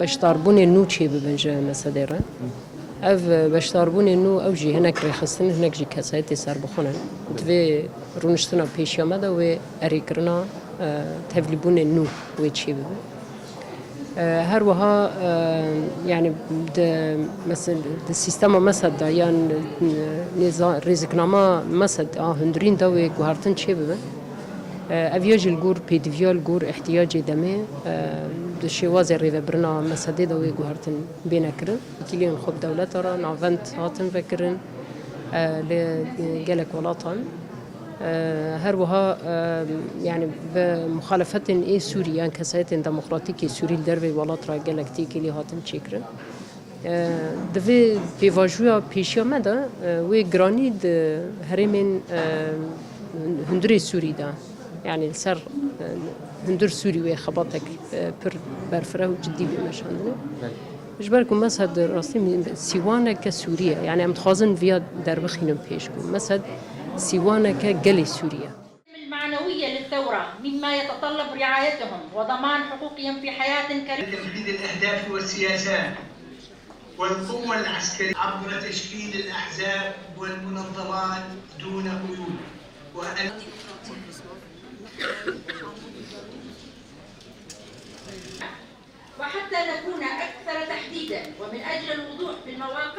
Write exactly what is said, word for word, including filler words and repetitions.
Beşdarbûnê nû çêbibin ji Mesedê re. Ev beşdarbûnê nû, ew jî hinek rêxistin, hinek jî kesayetê serbixwe ne. Di vê rûniştina pêşiya me de wê erêkirina, e, tevlîbûnê nû wê çêbibe. E, her wiha, e, yani di, mesela di sîstema Mesed de yan, e, nêza-, rêziknama Mesed a hundirîn de wê guhertin çêbibe. E, ev ya jî li gor pêdiviya, li gor ihtiyacê demê, e, di şêwazê rêvebirina Mesedê de wê guhertin bêne kirin. Têkiliyên xwe bi dewleta re navend hatin vekirin, e, li gelek welatan. E, her wiha, e, yani bi muxalefetên ê Sûrî yan kesayetên demokratîk ê Sûrî li dervê welat re gelek têkilî hatin çêkirin. E, di vê pêvajoya pêşiya me de, e, wê giranî di herêmên, e, hundirê Sûrî de, yani li ser, e, hundir Sûrî wê xebatek, e, pir berfireh û cidî bê meşandinê. Ji ber ku Mesed rastî sîwaneke Sûrî ye, yani em dixwazin viya derbixînin pêş ku Mesed sîwaneke gelê Sûrî ye. المعنوية للثورة مما يتطلب رعايتهم وضمان حقوقهم في حياة كريمة. تنفيذ الأهداف والسياسات والقوة العسكرية عبر تشكيل الأحزاب والمنظمات دون قيود. وأن وحتى نكون أكثر تحديدا ومن أجل الوضوح في المواقف.